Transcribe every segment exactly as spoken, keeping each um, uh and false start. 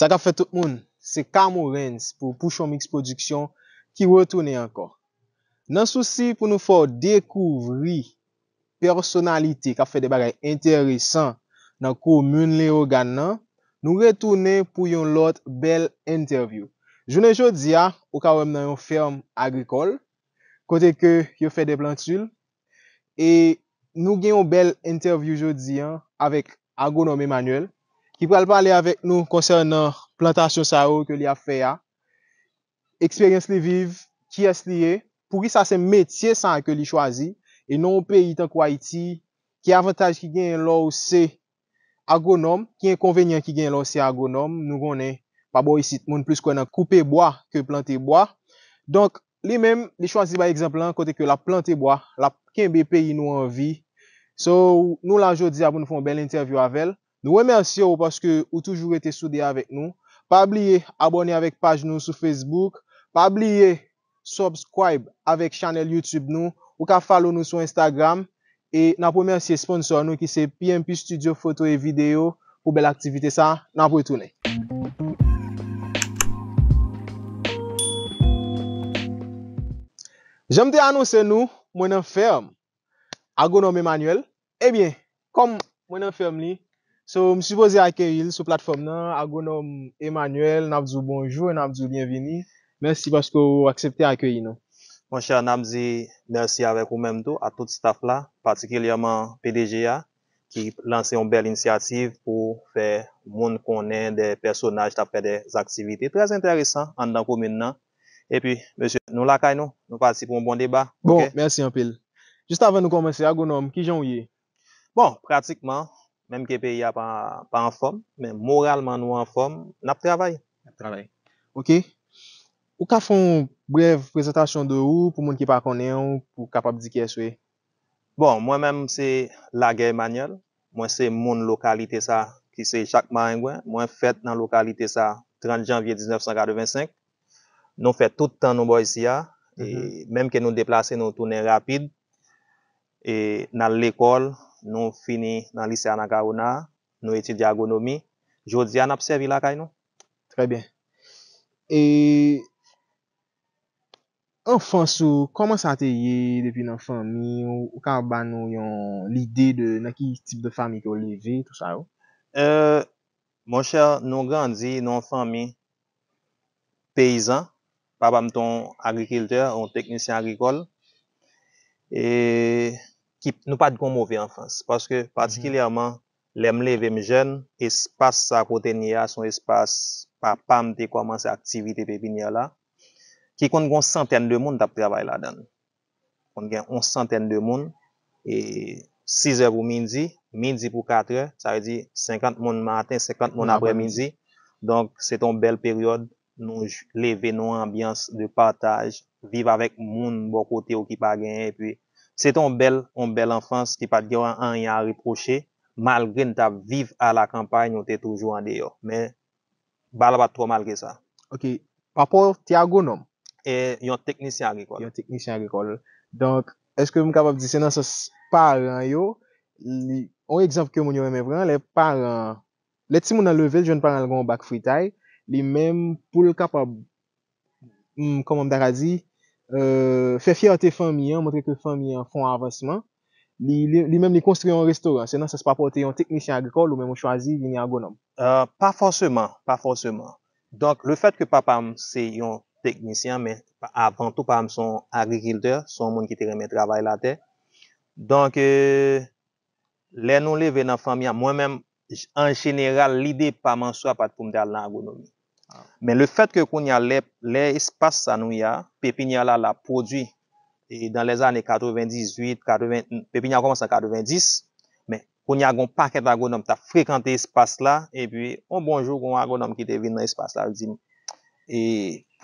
Sa k ap fèt tout moun, se Camorens pou Pouchon Mix Production ki retounen ankò. Nan sousi pou nou fè w dekouvri pèsonalite k ap fè de bagay enteresan nan komin Leyogàn nan, nou retounen pou yon lòt bèl entèvyou. Jounen jodi a, ou ka wè m nan yon fèm agrikòl, kote ke yo fè de planti. E nou gen yon bèl entèvyou jodi a avèk Agwonòm Emmanuel, ki pral pale avèk nou konsènan plantasyon sa yo ke li ap fè a, eksperyans li viv, kiyès li ye, poukisa se metye sa ke li chwazi, e nan yon peyi tankou Ayiti, ki avantaj ki genyen lè w se agwonòm, ki enkonvenyan ki genyen lè w se agwonòm, nou konnen pa bò isit moun plis kwè nan koupe bwa ke plante bwa. Donk, li menm, li chwazi bay egzanp lan kote ke l ap plante bwa, l ap kenbe peyi nou an vi. So, nou la jodi a pou nou fè yon bèl entèvyou avè l. Nou remèsye w paske ou toujou rete soude avèk nou. Pa bliye abòne avèk paj nou sou Facebook. Pa bliye subscribe avèk chanèl YouTube nou. Ou ka follow nou sou Instagram. E n ap remèsye sponsò nou ki se P M P Studio Foto e Videyo pou bèl aktivite sa. N ap retounen. Jan m te anonse nou, mwen nan fèm Agwonòm Emmanuel. Ebyen, kòm mwen nan fèm li, so, m sipoze akeyi l sou platfòm nan, Agwonòm Emmanuel, n ap di w bonjou e n ap di w byenvini. Mèsi paske w aksepte akeyi nou. Monchè, n ap di mèsi avèk ou menm tou, a tout staff la, patikilyèman P D G a, ki lanse yon bèl inisyativ pou fè moun konnen de pèsonaj k ap fè de aktivite trè enteresan anndan komin nan. Epi, mesye, nou lakay nou, nou pati pou yon bon deba. Bon, ok? Mèsi anpil. Jis avan nou kòmanse, Agwonòm, kijan w ye? Bon, pratikman, menm ke peyi a pa, pa anfòm, men moralman nou anfòm, n ap travay. N ap travay. Ok. Ou ka fè yon brèv prezantasyon de ou pou moun ki pa konnen w, pou kapab di kiyès ou ye? Bon, mwen menm se Laguerre Emmanuel. Mwen se moun lokalite sa ki se Jak Marengwen. Mwen fèt nan lokalite sa trant janvye diznèf san katrevensenk. Nou fè tout tan nou bò isi a. E menm ke nou deplase, nou tounen rapid. E n al lekòl, nou fini nan lise Anacaona, nou etidye agwonomi. Jodi a, n ap sèvi lakay nou. Trè byen. E anfans ou, kòman sa te ye depi nan fanmi w? Ou ka ba nou yon lide de nan ki tip de fanmi ke w leve, tou sa yo? Euh, monchè, nou grandi nan yon fanmi peyizan. Papa m te yon agrikiltè, yon teknisyen agrikòl. E ki, nou pa t gen yon move anfans. Paske, patikilyèman, lè m leve m jèn, espas sa kote n ye a, se yon espas papa m te kòmanse aktivite pepinyè la, ki konn gen yon santèn de moun t ap travay ladan l. Konn gen yon santèn de moun, e sizè pou midi, midi pou katrè, sa vle di senkant moun maten, senkant moun aprèmidi. Donk, se te yon bèl peryòd, nou j-, leve nan yon anbyans de pataj, viv avèk moun bò kote w ki pa genyen, epi se te yon bèl, yon bèl anfans ki pa t gen anyen a repwoche, malgre n t ap viv alakanpay, nou te toujou andeyò. Men, bagay la pa t twò mal ke sa. Ok. Papa w te agwonòm? E yon teknisyen agrikòl. Yon teknisyen agrikòl. Donk, èske m kapab di se nan sans paran yo, li, yon egzanp ke moun yo renmen pran, lè paran, lè timoun nan leve, l jwenn paran l gen yon bak fritay, li menm pou l kapab, hmm, kòman m ta ka di, euh, fè fyète fanmi an, montre ke fanmi an fè yon avansman, li, li, li menm li konstwi yon restoran. Se nan sans papa w te yon teknisyen agrikòl ou menm ou chwazi vini agwonòm? Euh, pa fòseman, pa fòseman. Donk, le fèt ke papa m se yon teknisyen, men avan tou, papa m se yon agrikiltè, se yon moun ki te renmen travay latè. Donk, euh, lè nou leve nan fanmi an, mwen menm, j-, an jeneral, lide pa m an swa pa t pou m te al nan agwonomi. Men le fèt ke kounye a, lè, lè espas sa nou ye a, pepinyè la, l ap pwodui. E dans les années quatre-vingt-dix-huit, quatre-vingts, pepinyè a kòmanse an katrevendis, men kounye a, gen yon pakèt agwonòm t ap frekante espas la, epi yon bon jou, gen yon agwonòm ki te vin nan espas la, li di m, e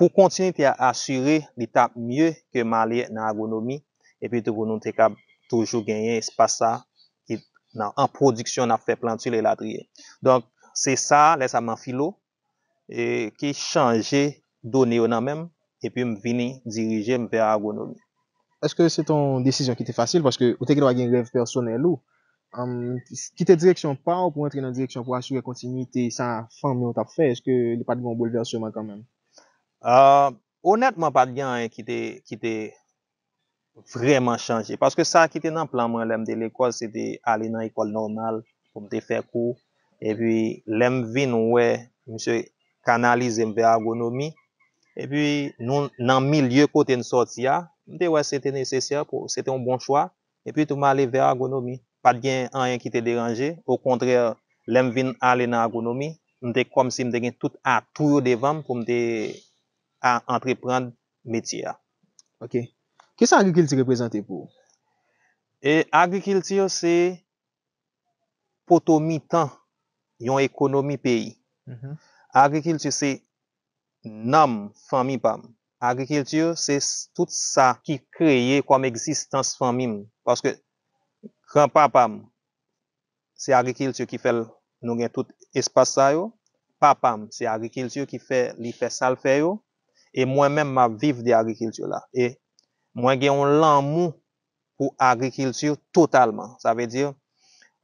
pou kontinite a asire, li t ap mye ke m ale nan agwonomi, epi tou pou nou te kab toujou genyen espas sa ki nan, an pwodiksyon, n ap fè planti, elatriye. Donk, se sa, lè sa m an filo, e, ki chanje done yo nan men m, epi m vini dirije m vè agwonomi. Èske se te yon desizyon ki te fasil? Paske ou te gendwa gen rèv pèsonèl ou, um, kite direksyon pa w pou antre nan direksyon pou asire kontinite sa fanmi w t ap fè? Èske li pa t gen yon boulvèseman kanmenm? Uh, Onètman, pa t gen anyen ki te, ki te vrèman chanje. Paske sa ki te nan plan mwen lè m te lekòl, se te ale nan ekòl nòmal pou m te fè kou. Epi, lè m vin wè misye kanalize m vè agwonomi, epi nou, nan milye kote n sòti a, m te wè se te nesesè, pou, se te yon bon chwa. Epi tou, m ale vè agwonomi. Pa t gen anyen ki te deranje. Okontrè, lè m vin ale nan agwonomi, m te kòmsi m te gen tout atou yo devan m pou m te a, antreprann metye a. Ok. Kisa agrikilti reprezante pou ou? E agrikilti se poto mitan yon ekonomi peyi. Agrikilti se nanm fanmi pa m. Agrikilti se s- tout sa ki kreye kòm egzistans fanmi m. Paske granpapa m, se agrikilti ki fè l, nou gen tout espas sa yo. Papa m, se agrikilti ki fè li fè sa l fè yo. E mwen menm, m ap viv de agrikilti la. E mwen gen yon lanmou pou agrikilti totalman. Sa vle di,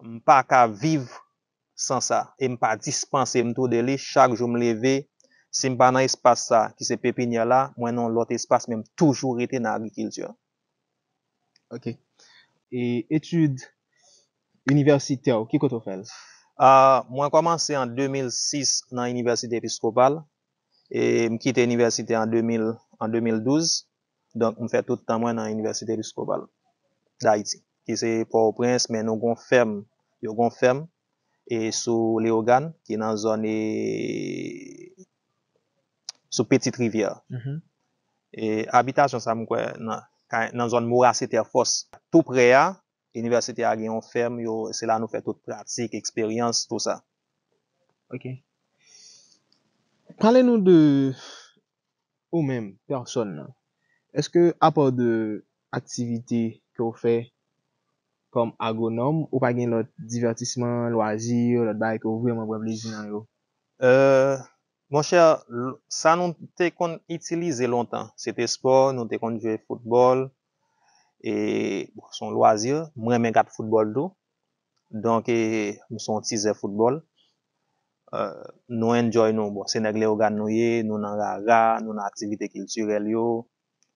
m pa ka viv san sa. E m pa dispanse m tou de li. Chak jou m leve, si m pa nan espas sa ki se pepinyè la, mwen nan yon lòt espas, men m toujou rete nan agrikilti. Ok. E etid inivèsitè w, ki kote w fè l? Ah, mwen kòmanse an de mil sis nan Inivèsite Episkopal. E m kite inivèsite an de mil, an de mil douz. Donk, m fè tout tan mwen nan Inivèsite Episkopal Dayiti, ki se Pòtoprens, men nou gon fèm, yo gon fèm e sou Leyogàn, ki nan zòn e sou Petite Rivière. E abitasyon sa, m kwè, nan, nan zòn Moras Eterfòs. Tou prè a, inivèsite a gen yon fèm, yo, se la nou fè tout pratik, eksperyans, tou sa. Ok. Pale nou de ou menm, pèsòn nan. Èske apa de aktivite ke w fè kòm agwonòm, ou pa gen lòt divètisman, lwazi, lòt bagay ke w vrèman pran plezi nan yo? Euh, monchè, l- sa nou te konn itilize lontan, se te spò, nou te konn jwe foutbòl, e bon, se yon lwazi, m renmen gad foutbòl tou. Donk, e, m se yon tizè foutbòl. Euh, nou enjoy nou, bon, se nèg Leyogàn nou ye, nou nan rara, nou nan aktivite kiltirèl yo.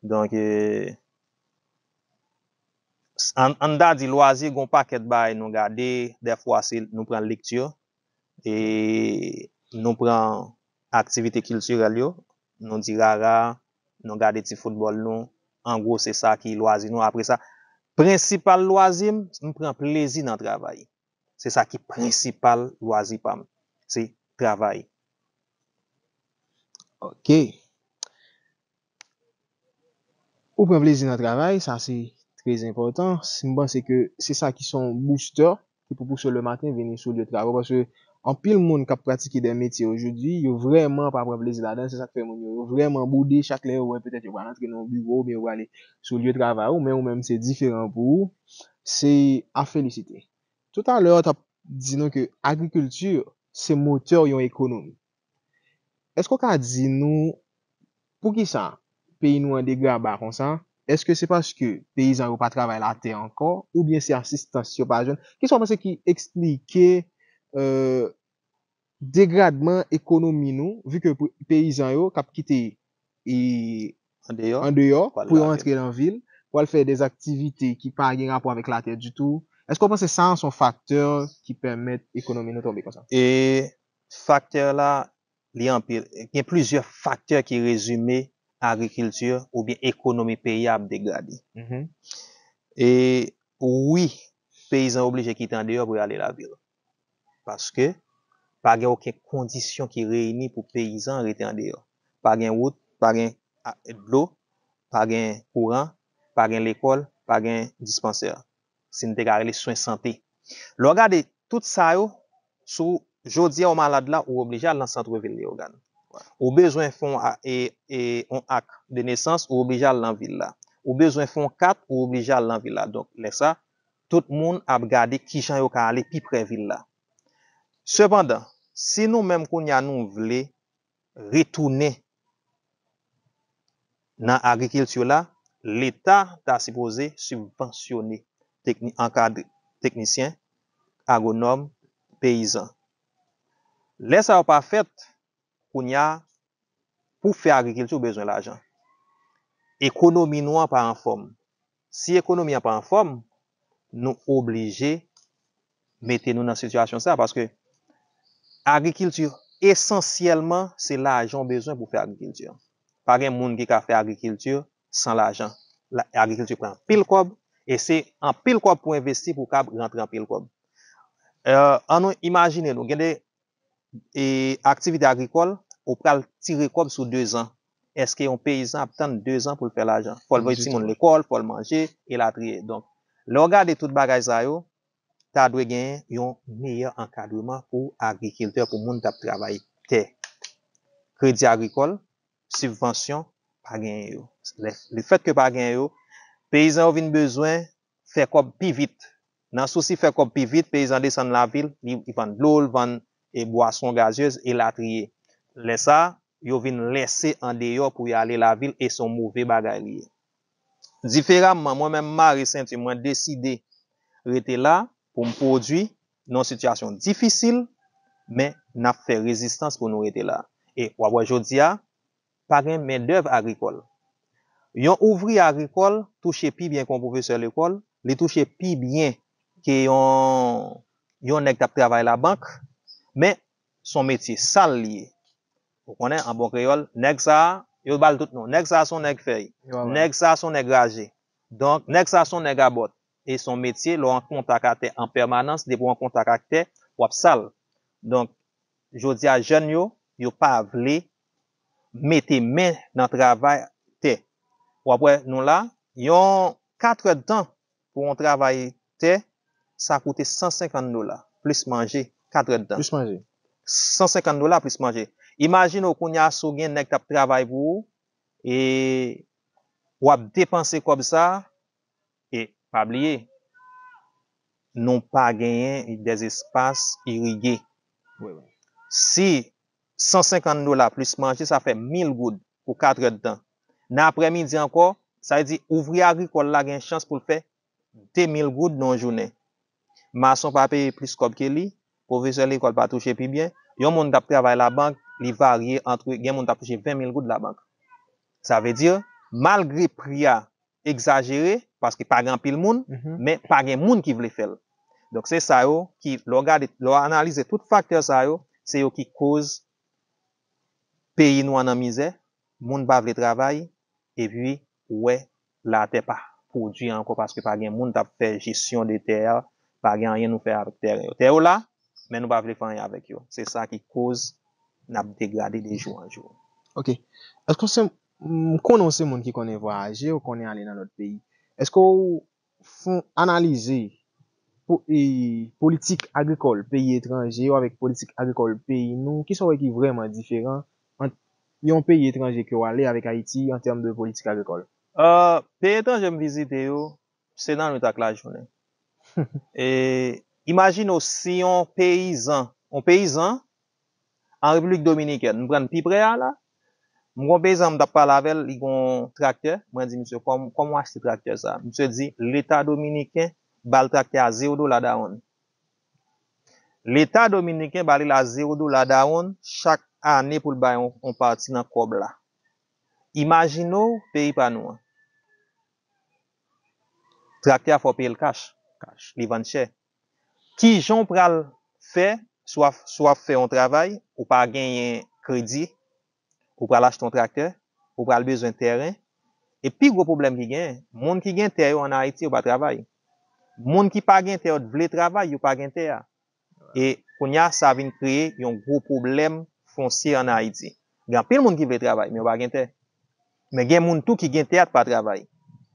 Donk, e, s- an, ann ta di lwazi, gon pakèt bagay nou gade, dèfwa se nou pran lekti, e nou pran aktivite kiltirèl yo, nou di rara, nou gade ti foutbòl nou. An gwo, se sa ki lwazi nou. Apre sa, prensipal lwazi m, m pran plezi nan travay. Se sa ki prensipal lwazi pa m. Se travay. Ok. Ou pran plezi nan travay, sa se trè enpòtan. M panse ke se sa ki se yon booster ki pou pouse w lematen vini sou lye travay. Paske anpil moun k ap pratike de metye ojodi, yo vrèman pa pran plezi ladan l. Se sa k fè moun yo, yo vrèman boude chak lè yo wè petèt yo pral antre nan yon biwo oubyen yo prale sou lye travay ou, men ou menm se diferan pou ou. Se a felisite. Toutalè, w t ap di nou ke agrikilti se motè yon ekonomi. Èske w ka di nou poukisa peyi nou an degraba konsa? Èske se paske peyizan yo pa travay latè ankò oubyen se asistans yo pa jwenn? Kisa w panse ki eksplike euh, degradman ekonomi nou, vi ke peyizan yo k ap kite e, Andeyò. andeyò pou yo antre nan vil, pou al fè de aktivite ki pa gen rapò avèk latè ditou? Èske w panse sa se yon faktè ki pèmèt ekonomi nou tonbe konsa? E faktè la, li anpil. Gen plizyè faktè ki rezime agrikilti oubyen ekonomi peyi a ap degrade. E wi, peyizan oblije kite andeyò pou y ale lavil. Paske pa gen okenn kondisyon ki reyini pou peyizan rete andeyò. Pa gen wout, pa gen a- dlo, pa gen kouran, pa gen lekòl, pa gen dispansè. Si n te ka rele swen sante. Lè w gade tout sa yo, sou jodi a ou malad la, ou oblije al nan sant vil Leyogàn. Ou bezwen fè yon a- e, e, yon ak de nesans, ou oblije al nan vil la. Ou bezwen fè yon kat, ou oblije al nan vil la. Donk, lè sa, tout moun ap gade kijan yo ka ale pi pre vil la. Sepandan, si nou menm kounye a nou vle retounen nan agrikilti la, Leta ta sipoze sibvansyone, tekni- ankadre teknisyen, agwonòm, peyizan. Lè sa yo pa fèt, kounye a, pou fè agrikilti, ou bezwen lajan. Ekonomi nou an pa anfòm. Si ekonomi an pa anfòm, nou oblije mete nou nan sitiyasyon sa, paske agrikilti, esansyèlman, se lajan w bezwen pou fè agrikilti. Pa gen moun ki ka fè agrikilti san lajan. La, agrikilti pran anpil kòb, e se anpil kòb pou envesti pou w kab rantre anpil kòb. Euh, an nou imajine nou, gen de e, aktivite agrikòl, ou pral tire kòb sou dezan. Èske yon peyizan ap tann dezan pou l fè lajan? Fò l voye timoun lekòl, fò l manje, elatriye. Donk, lè w gade tout bagay sa yo, ta dwe gen yon meyè ankadreman pou agrikiltè, pou moun k ap travay tè. Kredi agrikòl, sibvansyon, pa genyen yo. Le, lefètke pa genyen yo, peyizan yo vin bezwen fè kòb pi vit. Nan sousi fè kòb pi vit, peyizan desann lavil, li, li vann dlo, li vann e bwason gazyez, elatriye. Lè sa, yo vin lèse andeyò pou y ale lavil e se yon move bagay li ye. Diferaman, mwen menm m mare senti m, mwen deside rete la pou m pwodui nan yon sitiyasyon difisil, men n ap fè rezistans pou nou rete la. E w ap wè jodi a, pa gen mendèv agrikòl. Yon ouvriye agrikòl touche pi byen ke yon pwofesè lekòl, li touche pi byen ke yon, yon nèg k ap travay labank, men se yon metye sal li ye. Ou konnen, an bon kreyòl, nèg sa a, yo ba l tout non. Nèg sa a se yon nèg fèy. Nèg sa a se yon nèg raje. Donk, nèg sa a se yon nèg abòt. E se yon metye, lè w an kontak a tè an pèmanans, depi w an kontak ak tè, w ap sal. Donk, jodi a, jèn yo, yo pa vle mete men nan travay tè. W ap wè, nou la, yon katrèdtan pou yon travay tè, sa koute san senkant dola, plis manje, katrèdtan. Plis manje. San senkant dola plis manje. Imajine w kounye a si w gen nèg k ap travay pou ou, e w ap depanse kòb sa, e pa bliye, nou pa genyen dèzespas irige. Wi, wi. Si san senkant dola plis manje, sa fè mil goud pou katrèdtan. Nan aprèmidi ankò, sa vle di ouvriye agrikòl la gen chans pou l fè de mil goud nan yon jounen. Mason pa peye plis kòb ke li, pwofesè lekòl pa touche pi byen, yon moun k ap travay labank, li varye antre, gen moun k ap touche ven mil goud labank. Sa vle di, malgre pri a egzajere, paske pa gen anpil moun, men pa gen moun ki vle fè l. Donk, se sa yo ki, lè w gade, lè w analize tout faktè sa yo, se yo ki koz peyi nou an nan mizè, moun pa vle travay, epi ou wè latè pa pwodui ankò paske pa gen moun t ap fè jesyon de tè a, pa gen anyen nou fè avèk tè yo. Tè yo la, men nou pa vle fè anyen avèk yo. Se sa ki koz n ap degrade de jou an jou. Ok. Èske w se, m konnen w se moun ki konnen vwayaje, ou konnen ale nan lòt peyi. Èske w fon analize po- e, politik agrikòl peyi etranje yo avèk politik agrikòl peyi nou, kisa w wè ki vrèman diferan ant yon peyi etranje ke w ale avèk Ayiti an tèm de politik agrikòl? Euh, peyi etranje m vizite yo, se nan nwit ak lajounen. E, imajine w si yon peyizan, yon peyizan, an Repiblik Dominikèn, m pran pi pre a la, m gon peyizan m t ap pale avè l, li gon traktè, mwen di misye, kòm, kòman w achte traktè sa? Misye di, Leta dominiken ba l traktè a zewo dola dawonn. Leta dominiken ba li la zewo dola dawonn chak ane pou l bay yon, yon pati nan kòb la. Imajine w peyi pa nou an. Traktè a fò w peye l kach. Kach. Li vann chè. Kijan w pral fè, si w ap, si w ap fè yon travay, ou pa genyen kredi, ou pral achte yon traktè, ou pral bezwen tèren. E pi gwo pwoblèm ki genyen, moun ki gen tè yo ann Ayiti, yo pa travay. Moun ki pa gen tè yo t vle travay, yo pa gen tè a. E kounye a, sa vin kreye yon gwo pwoblèm fonsye ann Ayiti. Gen anpil moun ki vle travay, men yo pa gen tè. Men gen moun tou ki gen tè a, t pa travay.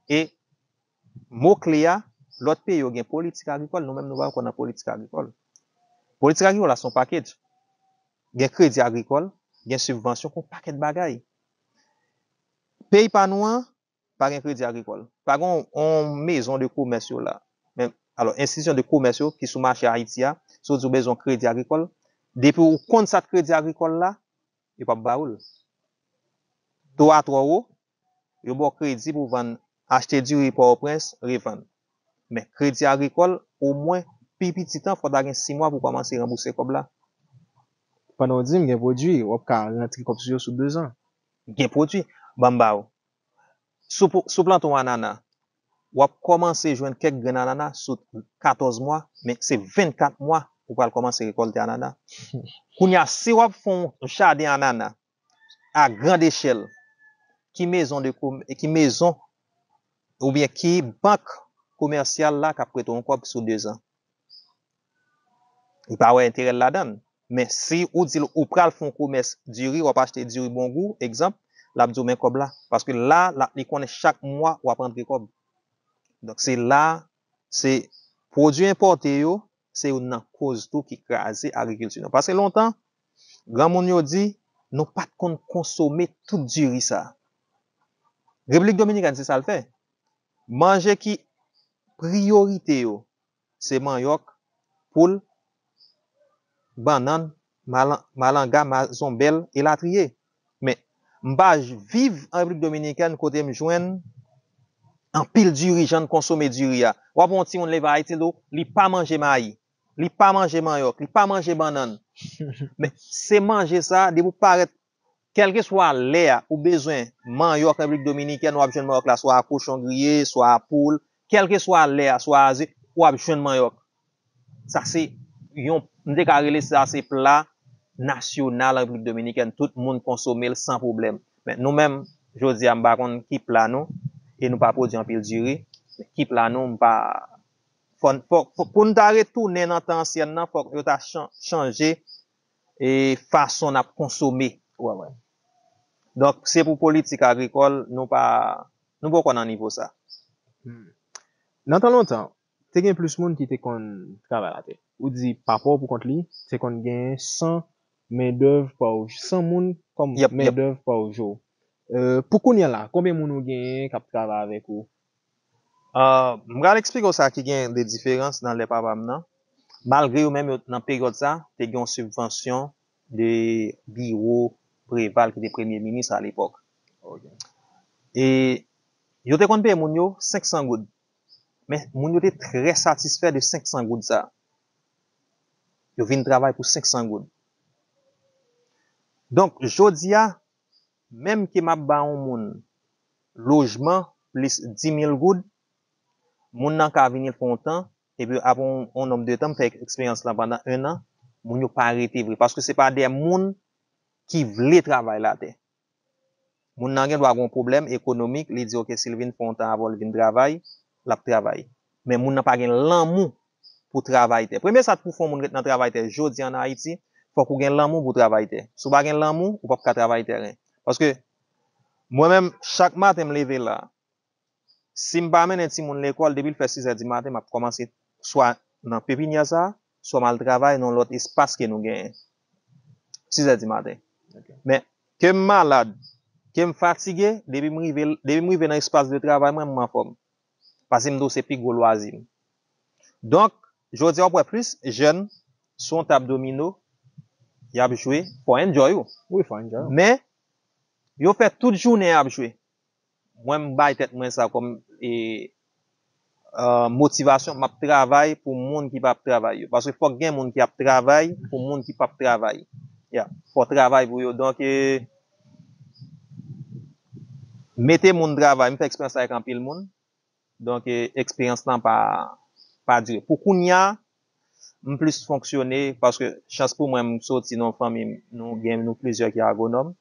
E mo kle a, lòt peyi yo gen politik agrikòl, nou menm nou pa ankò nan politik agrikòl. Politik agrikòl la se yon package. Gen kredi agrikòl, gen sibvansyon, gen yon pakèt bagay. Peyi pa nou an, pa gen kredi agrikòl. Pa gen yon, yon maison de commerce yo la. Men, alò, enstitisyon de komès yo ki sou mache Ayiti a, si w di w bezwen yon kredi agrikòl, depi w konn sa k kredi agrikòl la, yo p ap ba ou l. To a twò wo, yo ba w kredi pou w vann, achte diri Pòtoprens, revann. Men kredi agrikòl, omwen, pi piti tan, fò w ta gen sis mwa pou w kòmanse ranbouse kòb la. Pandan w di m gen pwodui, w ap ka rantre kòb sou yo sou dezan. Gen pwodui, ban m ba w. Si w pl- si w plante yon anana, w ap kòmanse jwenn kèk grenn anana sou katòz mwa, men se vennkat mwa ou pral kòmanse rekòlte anana. Kounye a, si w ap fè yon jaden anana a grand echèl, ki mezon de kom- ki mezon oubyen ki bank komèsyal la k ap prete w yon kòb sou dezan? Li pa wè enterè l ladan l. Men si ou di l ou pral fè yon komès diri, w ap achte diri Bongou, egzanp, l ap di w men kòb la. Paske la, la li konnen chak mwa w ap rantre kòb. Donk se la, se pwodui enpòte yo, se youn nan koz tou ki kraze agrikilti nou. Paske lontan, granmoun yo di, nou pa t konn konsome tout diri sa. Repiblik Dominikèn, se sa l fè. Manje ki priyorite yo, se manyòk, poul, bannann, malan- malanga, mazonbèl, elatriye. Men, m pa j- viv an Repiblik Dominikèn kote m jwenn anpil diri, jan n konsome diri a. W ap wè yon timoun leve Ayiti, li pa manje mayi, li pa manje manyòk, li pa manje bannann. Men, se manje sa, depi w parèt kèlkeswa lè a ou bezwen manyòk Repiblik Dominikèn, w ap jwenn manyòk la swa a kochon griye, swa a poul, kèlkeswa lè a, swa a ze, w ap jwenn manyòk. Sa se yon, m te ka rele sa se pla nasyonal Repiblik Dominikèn, tout moun konsome l san pwoblèm. Men nou menm, jodi a, m pa konn ki pla nou, e nou pa pwodui anpil diri, men ki pla nou, m pa, fò, fò, fò, pou n ta retounen nan tan ansyèn nan, fòk yo ta chan- chanje e fason n ap konsome. Donk, se pou politik agrikòl, nou pa, nou poko nan nivo sa. Nan tan lontan, te gen plis moun ki te konn travay latè. Ou di papa w pou kont li, te konn gen san mendèv pa w, san moun kòm Yep, yep. mendèv pa w jou. Euh, pou kounye a la, konbyen moun ou genyen k ap travay avèk ou? Ah, m pral eksplike w sa ki gen de diferans nan lè papa m nan. Malgre yo menm yo, nan peryòd sa, te gen yon sibvansyon de Biwo Preval ki te premye minis alepòk. E yo te konn peye moun yo senk san goud. Men moun yo te trè satisfè de senk san goud sa. Yo vin travay pou senk san goud. Donk, jodi a, menm ke m ap ba yon moun lojman plis di mil goud, moun nan ka vini l fè yon tan, epi apre yon, yon nonb de tan, m fè eksperyans lan pandan en an, moun yo pa rete vre. Paske se pa de moun ki vle travay latè. Moun nan gen dwa gen yon pwoblèm ekonomik, li di, oke, si l vin fè yon tan avè w, li vin travay, l ap travay. Men moun nan pa gen lanmou pou travay tè. Premye sa pou fè yon moun ret nan travay tè jodi an Ayiti, fòk ou gen lanmou pou travay tè. Si w pa gen lanmou, ou p ap ka travay tèren. Paske mwen menm, chak maten m leve la, si m pa mennen timoun lekòl, depi l fè sis è di maten, m ap kòmanse swa nan pepinyè sa, swa m al travay nan lòt espas ke nou genyen. Sis è di maten. Men, ke m malad, ke m fatige, depi m rive, depi m rive nan espas de travay mwen, m anfòm. Paske m di w se pi gwo lwazi m. Donk, jodi a w ap wè plis jèn sou yon tab domino, y ap jwe, fò enjoy ou. Wi, fò enjoy ou. Men, yo fè tout jounen y ap jwe. Mwen, m bay tèt mwen sa kòm e, euh, motivasyon, m ap travay pou moun ki p ap travay yo. Paske fòk gen moun ki ap travay pou moun ki p ap travay. Ya, fò travay pou yo. Donk, e, mete moun travay, m fè eksperyans avèk anpil moun. Donk, e, eksperyans lan pa, pa dire. Pou kounye a, m plis fonksyone, paske chans pou mwen, m soti nan yon fanmi, nou gen nou plizyè ki agwonòm.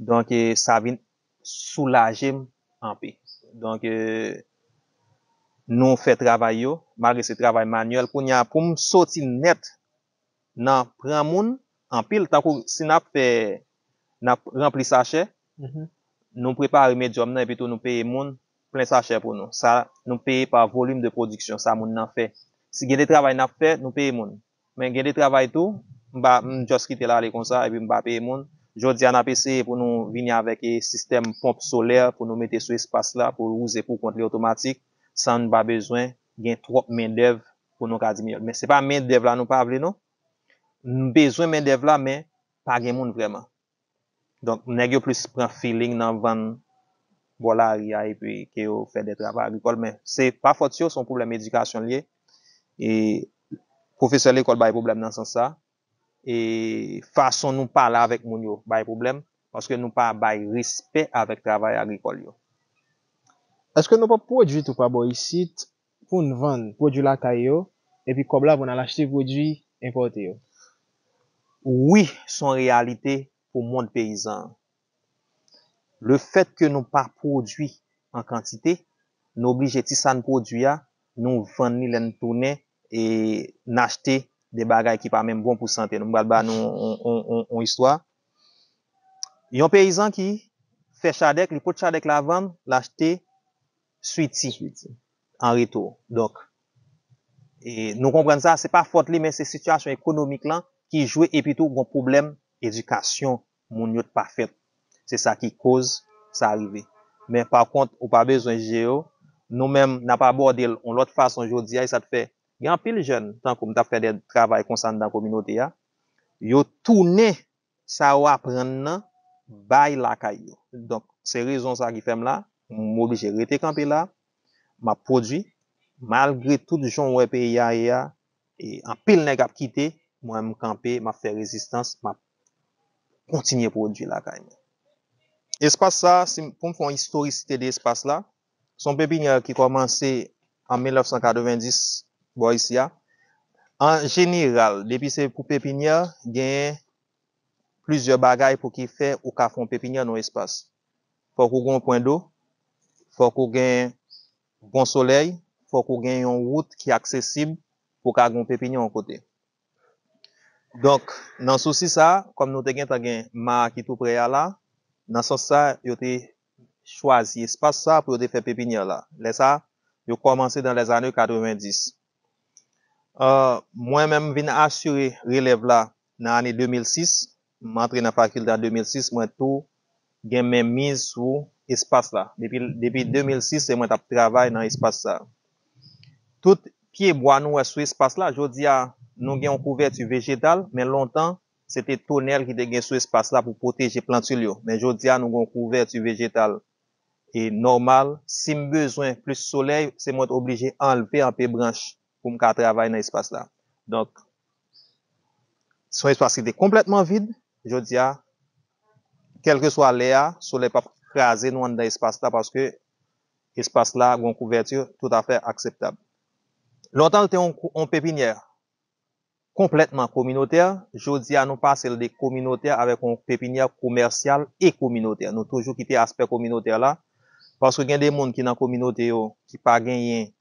Donk, e, sa vin soulaje m anpe. Donk, e, nou fè travay yo, malgre se travay manyèl. Kounye a, pou m soti nèt nan pran moun, anpil, tankou si n ap fè, n ap ranpli sachè, nou prepare medyòm nan, epi tou nou peye moun plen sachè pou nou. Sa, nou peye pa volim de pwodiksyon, sa moun nan fè. Si gen de travay n ap fè, nou peye moun. Men gen de travay tou, m pa, m just kite l ale konsa, epi m pa peye moun. Jodi a, n ap eseye pou nou vini avèk, e, sistèm ponp solè pou nou mete sou espas la, pou l wouze pou kont li otomatik, san n pa bezwen gen twòp mendèv pou nou ka diminye l. Men se pa mendèv la nou pa vle, non. M bezwen mendèv la, men pa gen moun vrèman. Donk, nèg yo plis pran feeling nan vann bò lari a, epi ke yo fè de travay agrikòl, men se pa fòt yo, se yon pwoblèm edikasyon l ye. E pwofesè lekòl bay pwoblèm nan sans sa. E fason nou pale avèk moun yo bay pwoblèm, paske nou pa bay respè avèk travay agrikòl yo. Èske nou p ap pwodui tou pa bò isit pou n vann pwodui lakay yo, epi kòb la pou n al achte pwodui enpòte yo? Wi, se yon reyalite pou mond peyizan an. Lefètke nou pa pwodui an kantite, nou oblije ti sa n pwodui a, nou vann li lè n tounen e n achte de bagay ki pa menm bon pou sante nou. M pral ba nou yon istwa. Yon peyizan ki fè chadèk, li pot chadèk la vann, l achte switi an retou. Donk, e nou konprann sa, se pa fòt li, men se sitiyasyon ekonomik lan ki jwe epi tou gon pwoblèm edikasyon moun yo t pa fèt. Se sa ki koz sa rive. Men pa kont, ou pa bezwen jije yo. Nou menm, n ap abòde l yon lòt fason jodi a, e sa t fè gen anpil jèn, tankou m t ap fè de travay konsa anndan kominote a, yo tounen sa yo aprann nan bay lakay yo. Donk, se rezon sa ki fè m la, m oblije rete kanpe la, m ap pwodui, malgre tout jan w wè peyi a ye a, e anpil nèg ap kite, mwen m kanpe, m ap fè rezistans, m ap kontinye pwodui lakay mwen. Espas sa, si, pou m fè yon istorisite de espas la, se yon pepinyè ki kòmanse an mil nèf san katrevenndis bò isi a. An jeneral, depi se pou pepinyè, genyen plizyè bagay pou ki fè ou ka fè yon pepinyè nan yon espas. Fòk ou gen yon pwen dlo, fòk ou gen bon solèy, fòk ou gen yon wout ki aksesib pou w ka gen yon pepinyè yon kote. Donk, nan sousi sa, kòm nou te gentan gen ma a ki tou pre a la, nan sans sa, yo te chwazi espas sa pou yo te fè pepinyè la. Lè sa, yo kòmanse dans les années quatre-vingt-dix. Mwen menm vin asire relèv la nan ane de mil sis, m antre nan fakilte an de mil sis, mwen tou gen men miz sou espas la. Depi, depi de mil sis, se mwen t ap travay nan espas sa. Tout pye bwa nou wè sou espas la, jodi a, nou gen yon kouvèti vejetal, men lontan, se te tonèl ki te gen sou espas la pou pwoteje plantil yo. Men jodi a, nou gen yon kouvèti vejetal e nòmal. Si m bezwen plis solèy, se mwen t oblije anlve anpe branch pou m ka travay nan espas la. Donk, se yon espas ki te konplètman vid. Jodi a, kèlkeswa lè a, solèy p ap kraze nou anndan espas la paske espas la gen yon kouvèti toutafè akseptab. Lontan, l te yon, yon pepinyè konplètman kominotè. Jodi a, nou pase l de kominotè avèk yon pepinyè komèsyal e kominotè. Nou toujou kite aspè kominotè la, paske gen de moun ki nan kominote yo ki pa genyen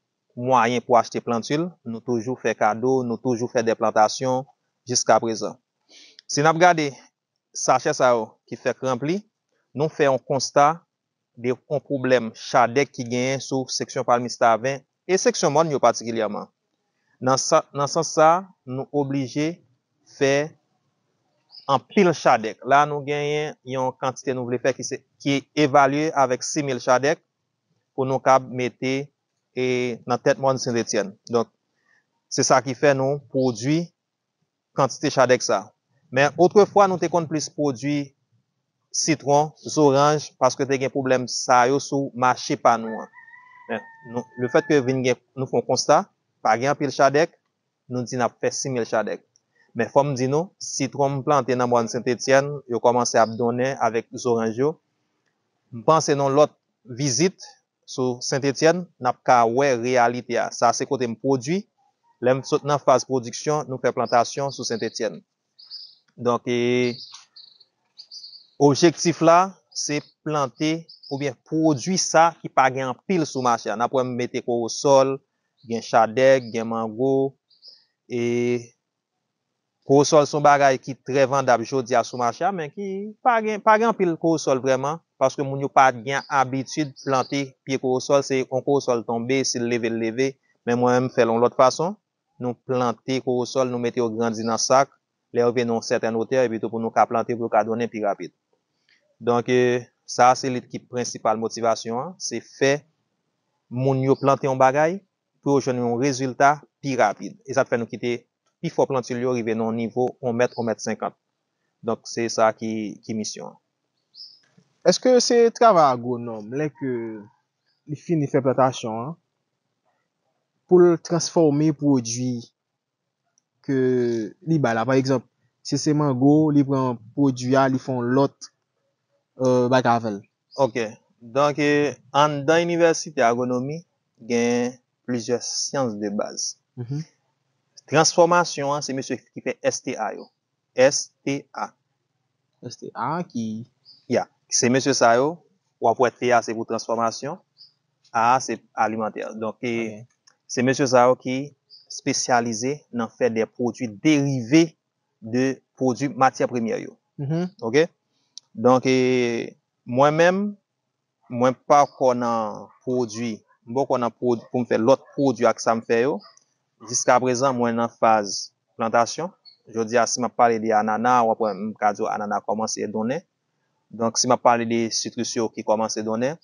mwayen pou achte plantil, nou toujou fè kado, nou toujou fè de plantasyon jiskaprezan. Si n ap gade sachè sa yo ki fèk ranpli, nou fè yon konsta de yon pwoblèm chadèk ki genyen sou seksyon Palmis Taven e seksyon Mòn yo patikilyèman. Nan sa, nan sans sa, nou oblije fè anpil chadèk. La, nou genyen yon kantite nou vle fè ki se, ki evalye avèk sis mil chadèk pou nou kab mete e nan tèt mòn Sent Etyèn. Donk, se sa ki fè nou pwodui kantite chadèk sa. Men otrefwa, nou te konn plis pwodui sitwon, zoranj, paske te gen pwoblèm sa yo sou mache pa nou an. Men nou, lefètke vin gen, nou fè yon konsta, pa gen anpil chadèk, nou di n ap fè sis mil chadèk. Men fò m di nou, sitwon m plante nan mòn Sent Etyèn, yo kòmanse ap donnen avèk zoranj yo. M panse nan lòt vizit, sou Sent Etyèn, n ap ka wè reyalite a. Sa se kote m pwodui. Lè m sot nan faz pwodiksyon, nou fè plantasyon sou Sent Etyèn. Donk, e, objektif la, se plante oubyen pwodui sa ki pa gen anpil sou mache a. N ap wè m mete kowosòl, gen chadèk, gen mango, e Kowosòl se yon bagay ki trè vandab jodi a sou mache a, men ki pa gen, pa gen anpil kowosòl vrèman, paske moun yo pa gen abitid plante pye kowosòl, se yon kowosòl tonbe, si l leve, l leve. Men mwen menm, m fè l yon lòt fason. Nou plante kowosòl, nou mete yo grandi nan sak, lè yo vin yon sètèn wotè, epi tou pou nou ka plante, pou yo ka donnen pi rapid. Donk, e, sa a se lit ki prensipal motivasyon an, se fè moun yo plante yon bagay, pou yo jwenn yon rezilta pi rapid. E sa t fè nou kite pifò plantil yo rive nan yon nivo yon mèt, yon mèt senkant. Donk, se sa ki, ki misyon an. Èske se travay agwonòm, lè ke li fini fè plantasyon an, pou l transfòme pwodui ke li bay la. Pa egzanp, si se mango, li pran pwodui a, li fè yon lòt, euh, bagay avè l. Ok. Donk, eh, anndan inivèsite agwonomi, gen plizyè syans de baz. Mhm. Transfòmasyon an, se mesye ki fè S T A yo. S T A. S T A ki Ya. Se mesye sa yo, w ap wè T A se pou transfòmasyon, A a se alimantè. Donk, eh, se mesye sa yo ki espesyalize nan fè de pwodui derive de pwodui matyè premyè yo. Mhm. Ok? Donk, eh, mwen menm, mwen pako nan pwodui, m poko nan pwodui pou m fè lòt pwodui ak sa m fè yo. Jiska prezan, mwen nan faz plantasyon. Jodi a, si m ap pale de anana, w ap wè m ka di w anana kòmanse donnen. Donk, si m ap pale de sitris yo ki kòmanse donnen.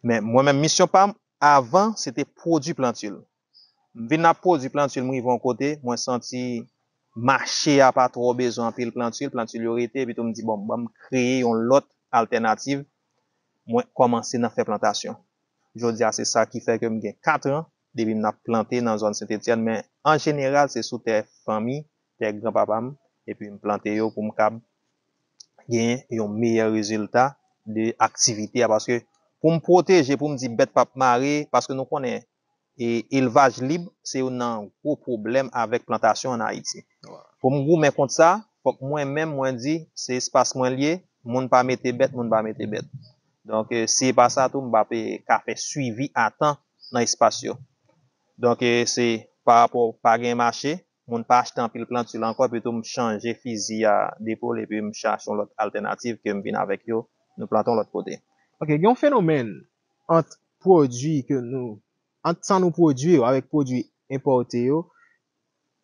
Men mwen menm, misyon pa m, avan, se te pwodui plantil. M vin ap pwodui plantil, m rive yon kote, mwen santi mache a pa twò bezwen anpil plantil, plantil yo rete, epi tou m di, bon, ban m kreye yon lòt altènativ, mwen kòmanse nan fè plantasyon. Jodi a, se sa ki fè ke m gen kat an depi m ap plante nan zòn Sentetyèn, men an jeneral, se sou tè fanmi, tè granpapa m, epi m plante yo pou m kab gen yon meyè rezilta de aktivite a, paske pou m pwoteje, pou m di bèt p ap mare, paske nou konnen, e, elvaj lib se youn nan gwo pwoblèm avèk plantasyon ann Ayiti. Pou m goumen kont sa, fòk mwen menm mwen di se espas mwen l ye, moun pa mete bèt, moun pa mete bèt. Donk, eh, si e pa sa tou, m p ap, eh, ka fè swivi a tan nan espas yo. Donk, eh, se pa rapò pa gen mache, moun pa achte anpil plantil ankò, epi tou m chanje fizi a depol, epi m chache yon lòt altènativ ke m vin avèk yo, nou plante yon lòt kote. Ok, gen yon fenomèn ant pwodui ke nou, ant sa nou pwodui yo avèk pwodui enpòte yo,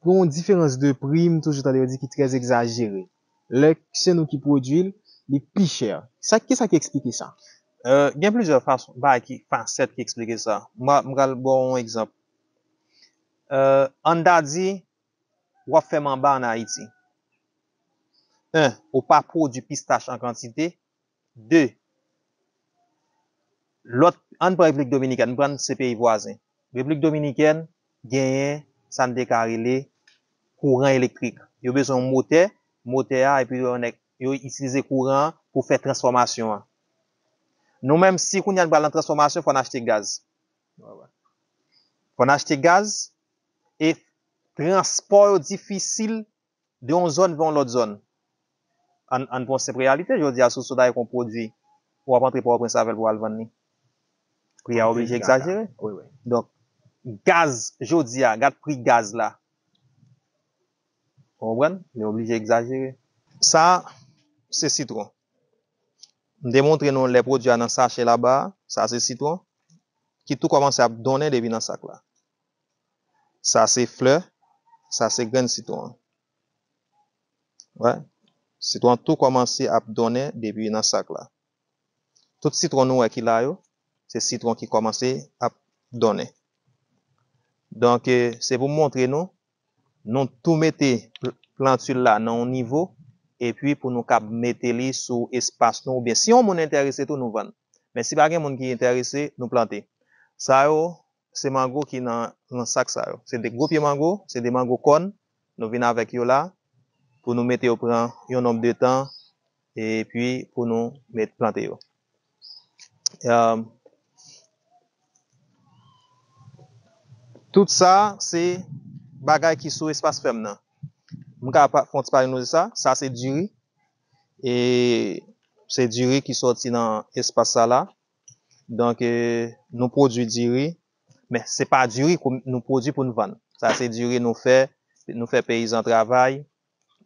gen yon diferans de pri, m toujou tande yo di ki trè egzajere. Lè se nou ki pwodui l, li pi chè. Sa, kisa ki eksplike sa? Euh, gen plizyè fason, bagay ki, fasèt ki eksplike sa. M a- m pral ba w yon egzanp. Euh, ann ta di, w ap fè manba ann Ayiti. En, ou pa pwodui pistach an kantite. De, lòt, ann pran Repiblik Dominikèn, m pran se peyi vwazen. Repiblik Dominikèn genyen sa n te ka rele kouran elektrik. Yo bezwen yon motè, motè a, epi yo nèk, yo itilize kouran an pou fè transfòmasyon an. Nou menm, si kounye a n pral nan transfòmasyon, fò n achte gaz. Fò n achte gaz, e transpò yo difisil de yon zòn vè yon lòt zòn. Ann, ann pran senp reyalite, jodi a, si w sot avèk yon pwodui, w ap antre Pòtoprens avè l pou w al vann li. Pri a oblije egzajere. Wi, wi. Donk, gaz, jodi a, gad pri gaz la. Ou konprann? Li oblije egzajere. Sa, se sitwon. M te montre nou lè pwodui a nan sachè laba a. Sa, se sitwon. Ki tou kòmanse ap donnen depi nan sak la. Sa, se flè. Sa, se grenn sitwon an. Wè. Sitwon an tou kòmanse ap donnen depi nan sak la. Tout sitwon nou wè ki la yo, se sitwon ki kòmanse ap donnen. Donk, eh, se pou m montre nou, nou tou mete pl- plantil la nan yon nivo, epi pou nou kab mete li sou espas nou, oubyen si yon moun enterese tou, nou vann. Men si pa gen moun ki enterese, nou plante. Sa yo, se mango ki nan, nan sak sa yo. Se de gwo pye mango, se de mango kòn, nou vin avèk yo la, pou nou mete yo pran yon nonb de tan, epi pou nou met plante yo. Um, tout sa, se bagay ki sou espas fèm nan. M ka pa- fè yon ti pale nou de sa. Sa, se diri. E se diri ki sòti nan espas sa la. Donk, eh, nou pwodui diri, men se pa diri kou- nou pwodui pou n vann. Sa, se diri nou fè, nou fè peyizan travay,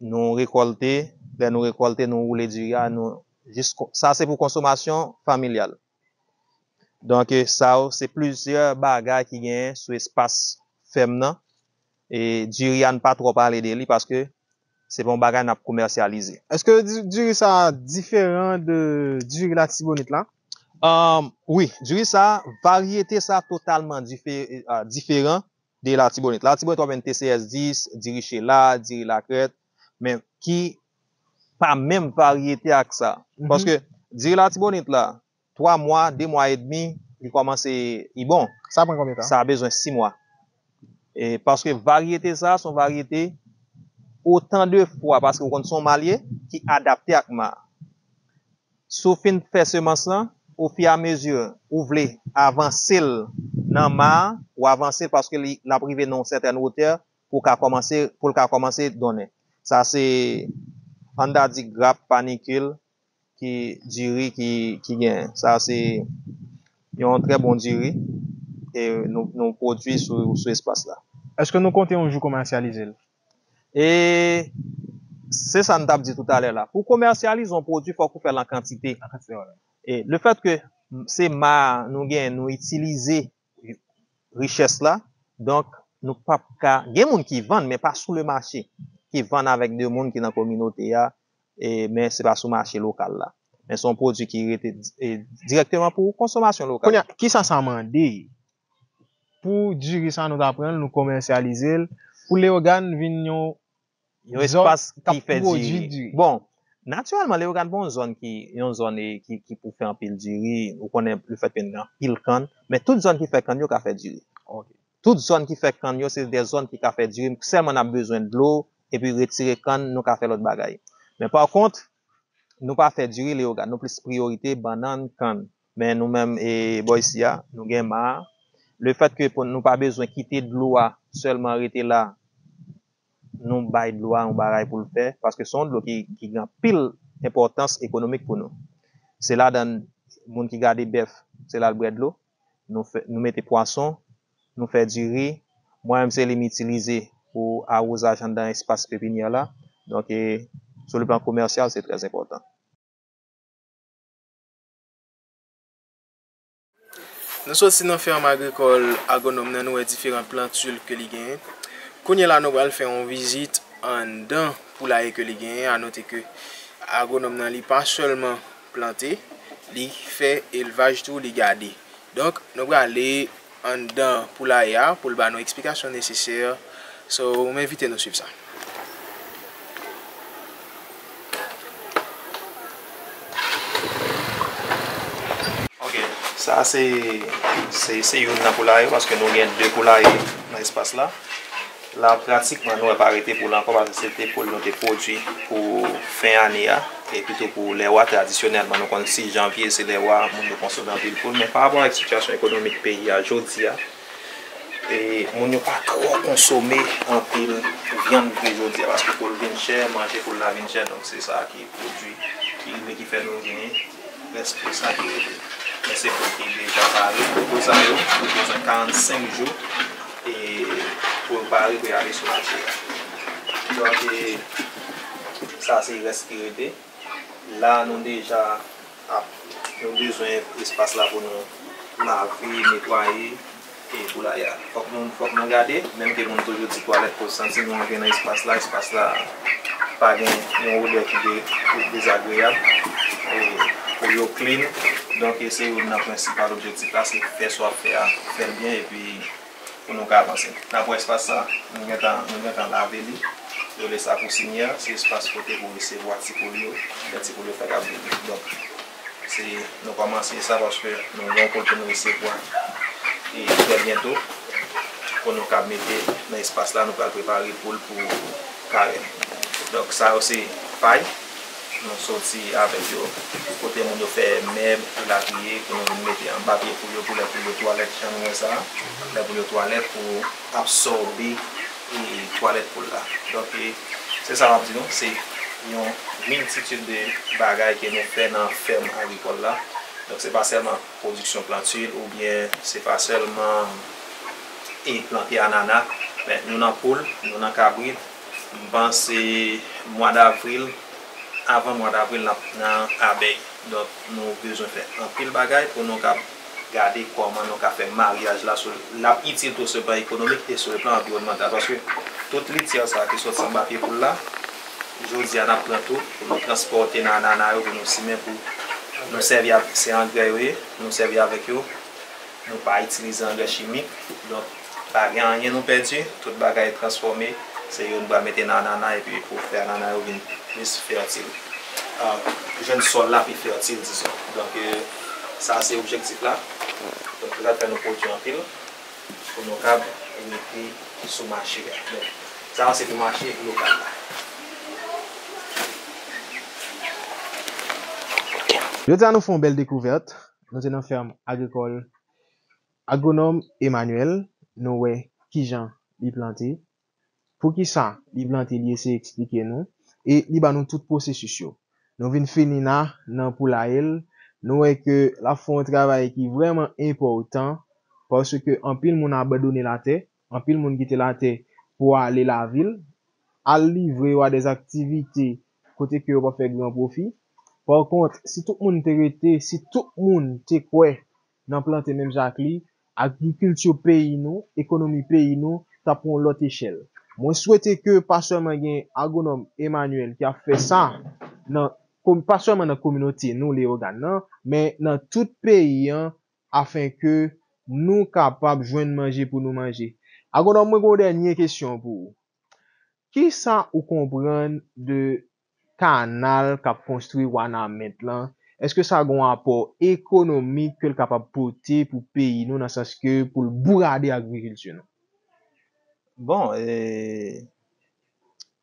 nou rekòlte, lè nou rekòlte, nou woule diri a, nou jis kon- sa se pou konsomasyon familyal. Donk, eh, sa yo, se plizyè bagay ki genyen sou espas fèm nan. E diri a, n pa twò pale de li paske se pa yon bagay n ap komèsyalize. Èske di- diri sa a diferan de diri Latibonit la? Um, wi, diri sa, varyete sa totalman dife- ah, diferan de Latibonit. Latibonit, w ap jwenn T C S dis, diri Chela, diri Lakrèt, men ki pa menm varyete ak sa. Mhm. Paske diri Latibonit la, twa mwa, de mwa edmi, li kòmanse, li bon. Sa pran konbyen tan? Sa bezwen sis mwa. E paske varyete sa a se yon varyete otan de fwa, paske w konn se yon ma l ye ki adapte ak ma a. Si w fin fè semans lan, ofiramezi ou vle avanse l nan ma a, ou avanse l paske li, l ap rive nan yon sètèn wotè pou w ka kòmanse, pou l ka kòmanse donnen. Sa se ann ta di grap, panikil, ki diri ki, ki genyen. Sa se yon trè bon diri e nou, nou pwodui sou, sou espas la. Èske nou konte yon jou komèsyalize l? E se sa n t ap di toutalè la. Pou w komèsyalize yon pwodui, fòk ou fè l an kantite. An kantite, wè. E lefètke se ma a nou genyen, nou itilize richès la, donk nou p ap ka, gen moun ki vann, men pa sou le mache, ki vann avèk de moun ki nan kominote a, e, men se pa sou mache lokal la. Men se yon pwodui ki rete, e, dirèkteman pou konsomasyon lokal. Kounye a, kisa sa mande pou diri sa nou ta pran l, nou komèsyalize l, pou Leyogàn vin yon yon espas ki fè diri. Bon, natirèlman, Leyogàn pa yon zòn ki, yon zòn, e, ki, ki pou fè anpil diri. Ou konnen lefètke n gen anpil kann, men tout zòn ki fè kann yo ka fè diri. Tout zòn ki fè kann yo, se de zòn ki ka fè diri. Sèlman n ap bezwen dlo, epi retire kann, nou ka fè lòt bagay. Men pa kont, nou pa fè diri Leyogàn, nou plis priyorite bannann, kann. Men nou menm, e, bò isi a, nou gen ma a. Lefètke pou nou pa bezwen kite dlo a sèlman rete la, nou bay dlo a yon bagay pou l fè, paske se yon dlo ki, ki gen anpil enpòtans ekonomik pou nou. Se ladan moun ki gade bèf, se la l bwè dlo. Nou fè, nou mete pwason, nou fè diri. Mwen menm, se li m itilize pou awozaj anndan espas pepinyè la. Donk, e, sou le plan komèsyal, se trè enpòtan. Nou soti nan fèm agrikòl agwonòm nan, nou wè diferan plantil ke li genyen. Kounye a la, nou pral fè yon vizit anndan poulaye ke li genyen. A note ke agwonòm nan, li pa sèlman plante, li fè elvaj tou, li gade. Donk, nou prale anndan poulaye a pou l ba nou eksplikasyon nesesè. So, m envite nou swiv sa. Ok, sa se, se, se youn nan poulaye, paske nou gen de poulaye nan espas la. La, pratikman, nou wè pa rete poul ankò, paske se te poul nou te pwodui pou fen ane a, e pito pou lè wa, tradisyonèlman, nou konn sis janvye, se lè wa, moun yo konsome anpil poul, men pa rapò avèk sitiyasyon ekonomik peyi a jodi a, e moun yo pa twò konsome anpil vyann vre jodi a, paske poul vin chè, manje poul la vin chè, donk se sa ki pwodui ki rive ki fè nou genyen prèske sa ki rete. Men se poul ki deja pare. Poul sa yo, yo bezwen karannsenk jou e pou yo pare pou y ale sou mache a. Donk, e, sa se rès ki rete. La, nou deja ap, nou bezwen espas la pou nou lave, netwaye, e, poulaye a. Fòk nou, fòk nou gade, menm ke moun toujou di twalèt, pou santi nou antre nan espas la, espas la pa gen yon odè ki de-, ki dezagreyab, e, pou yo clean. Donk, e, se youn nan prensipal objektif la, se fè sa w ap fè a, fè l byen, epi pou nou ka avanse. Nan pwen espas sa, nou gentan, nou gentan lave li. Yo rele sa pousinyè, se espas kote pou resevwa ti poul yo, lè ti poul yo fèk ap vini. Donk, se, nou kòmanse sa paske nou gen yon poul pou nou resevwa e trè byento, pou nou kab mete nan espas la, nou pral prepare poul pou karèn. Donk, sa yo se pay. Nou soti avèk yo kote moun yo fè mèb, elatriye, pou nou vin mete anba pye poul yo, pou lè poul yo twalèt, jan nou wè sa a, lè poul yo twalèt, pou absòbe, e, twalèt poul la. Donk, e, se sa m ap di nou, se yon miltitid de bagay ke nou fè nan fèm agrikòl la. Donk, se pa sèlman pwodiksyon plantil oubyen se pa sèlman, e, plante anana, men nou nan poul, nou nan kabrit, m panse mwa davril, avan mwa davril, n ap nan abèy. Donk, nou bezwen fè anpil bagay pou nou kab gade kòman nou ka fè maryaj la sou, l ap itil tou sou le plan ekonomik e sou le plan anviwònmantal. Paske tout lityè sa ki soti anba pye poul la, jodi a n ap pran tou pou nou transpòte nan anana yo, pou nou simen, pou nou sèvi a, se angrè yo ye, nou sèvi avèk yo. Nou pa itilize angrè chimik, donk pa gen anyen nou pèdi, tout bagay transfòme, se yo nou pral mete nan anana epi pou fè anana yo vin plis fètil. Ah, jwenn sòl la pi fètil, dizon. Donk, e, sa se objektif la. Donk, se sa k fè nou pwodui anpil. pou nou kab rete sou mache a. Donk, sa a se pou mache lokal la. Jodi a nou fè yon bèl dekouvèt. Nou te nan fèm agrikòl Agwonòm Emmanuel, nou wè kijan li plante, poukisa li plante, li eseye eksplike nou, e li ba nou tout pwosesis yo. Nou vin fini la nan poulaye l, nou wè ke l ap fè yon travay ki vrèman enpòtan, paske anpil moun abandone latè, anpil moun kite latè pou ale lavil, al livre yo a dè aktivite kote ke yo p ap fè gran pwofi. Pa kont, si tout moun te rete, si tout moun te kwè nan plante menm jan ak li, agrikilti peyi nou, ekonomi peyi nou, t ap pran yon lòt echèl. Mwen swete ke pa sèlman gen Agwonòm Emmanuel ki ap fè sa, nan, pa sèlman nan kominote nou, Leyogàn nan, men nan tout peyi an, afenke nou kapab jwenn manje pou nou manje. Agwonòm, mwen gen yon dènye kesyon pou ou. Kisa ou konprann de kanal k ap konstwi Wanament lan? Èske sa gen yon apò ekonomik ke l kapab pote pou peyi nou, nan sans ke pou l bourade agrikilti nou? Bon, e,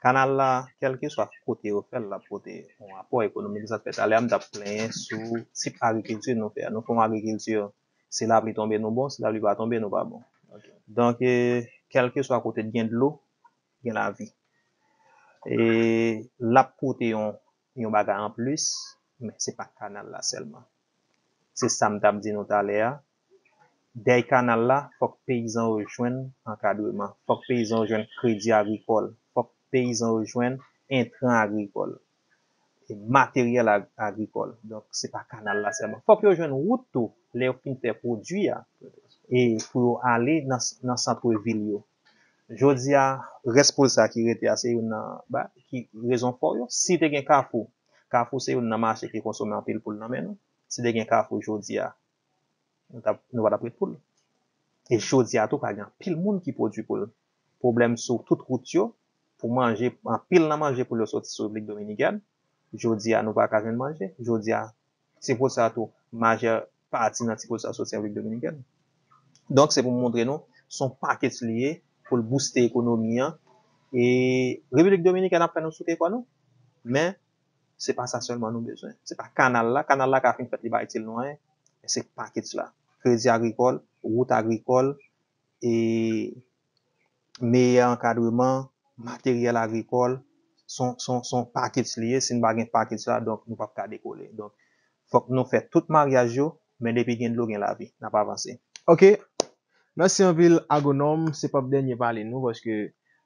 kanal la, kèlkeswa kote yo fè l, l ap pote yon apò ekonomik. Sa fè talè a m t ap plenyen sou tip agrikilti nou fè a. Nou fè yon agrikilti, si lapli tonbe nou bon, si lapli pa tonbe nou pa bon. Donk, e, kèlkeswa kote gen dlo, gen lavi. E l ap pote yon, yon bagay anplis, men se pa kanal la sèlman. Se sa m t ap di nou talè a. Dèyè kanal la, fòk peyizan yo jwenn ankadreman, fòk peyizan yo jwenn kredi agrikòl, fòk peyizan yo jwenn entran agrikòl, e materyèl agrikòl. Donk, se pa kanal la sèlman. Fòk yo jwenn wout tou, lè yo fin fè pwodui a, e pou yo ale nan, nan sant vil yo. Jodi a, rès poul sa ki rete a, se youn nan, ba, ki rezon fò yo. Si te gen kafou, kafou se youn nan mache ki konsome anpil poul nan men nou. Si te gen kafou jodi a, nou t ap, nou pa t ap ret poul. E jodi a tou, pa gen anpil moun ki pwodui poul. Pwoblèm sou tout wout yo, pou manje, anpil nan manje poul yo soti sou Repiblik Dominikèn. Jodi a, nou pa ka jwenn manje. Jodi a, ti poul sa tou, majè pati nan ti poul sa soti Repiblik Dominikèn. Donk, se pou montre nou, se yon package li ye, pou l booste ekonomi an. E Repiblik Dominikèn ap fè nou souke kò nou. Men, se pa sa sèlman nou bezwen. Se pa kanal la. Kanal la ka fin fèt, li pa itil nou anyen. Men se package la. Kredi agrikòl, wout agrikòl, e meyè ankadreman, materyèl agrikòl, se yon, se yon, se yon package li ye. Si n pa gen package la, donk nou p ap ka dekole. Donk, fòk nou fè tout maryaj yo, men depi gen dlo, gen lavi. N ap avanse. Ok. Mèsi anpil, Agwonòm. Se p ap dènye pale nou, paske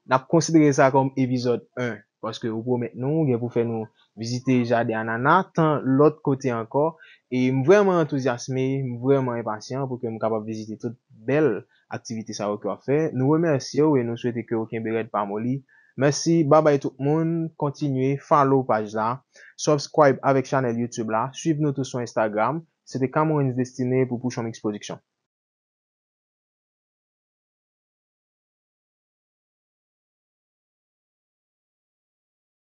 n ap konsidere sa kòm epizòd en. Paske ou pwomèt nou, ou gen pou fè nou vizite jaden anana, tan lòt kote ankò. E m vrèman antouzyasme, m vrèman enpasyan pou ke m kapab vizite tout bèl aktivite sa yo ke w ap fè. Nou remèsye w e nou swete ke w kenbe rèd pa moli. Mèsi, babay tout moun, kontinye follow paj la, subscribe avèk chanèl YouTube la, swiv nou tou sou Instagram. Se te Cameron's Destiny pou Pouchon Mix Production.